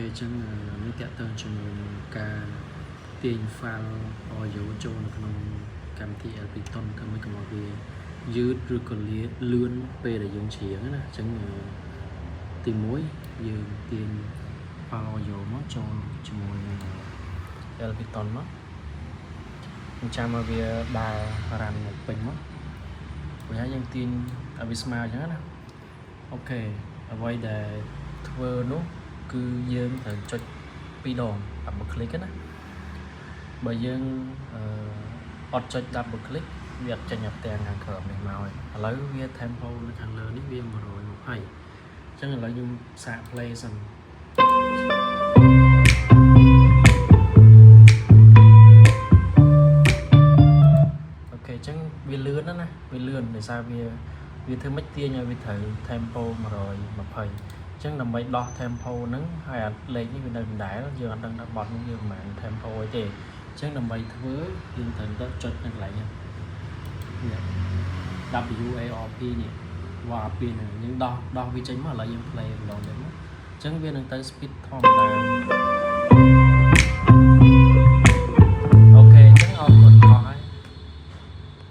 អញ្ចឹងនេះតាក់ទងជាមួយនឹងការទាញ file audio ចូលនៅក្នុងកម្មវិធី Ableton ធ្វើម៉េចកុំឲ្យវាយឺតឬក៏លាលឿនពេលដែលយើងច្រៀងណាអញ្ចឹងទី1យើងទាញ file audio មកចូលជាមួយនឹង Ableton មកខ្ញុំចាំឲ្យវាដើរ run ពេញមកព្រោះហើយយើងទាញឲ្យវាស្មើអញ្ចឹងណាOK អ្វីដែលធ្វើនោះគឺយើងត្រូវចុចពីរដង double click ណាបើយើងអឺអត់ចុច double click វាអត់ចេញអាផ្ទាំងខាងក្រោមនេះមកទេឥឡូវវា tempo នៅខាងលើនេះវា120អញ្ចឹងឥឡូវខ្ញុំសាក play សិន។ OK អញ្ចឹងវាលឿនណាស់ណាវាលឿនដោយសារវាធ្វើម៉េចទាញឲ្យវាត្រូវ tempo 120អញ្ចឹងដើម្បីដោះ tempo ហ្នឹងហើយអាលេខនេះវានៅដដែលយើងអត់ដឹងថាបទនេះវាប្រហែល tempo អីទេអញ្ចឹងដើម្បីធ្វើយើងត្រូវទៅចុចនៅកន្លែងនេះនេះ WARP នេះ warp ហ្នឹងយើងដោះដោះវាចេញមកឥឡូវយើង play ម្ដងទៀតមកអញ្ចឹងវានឹងទៅ speed ធម្មតា។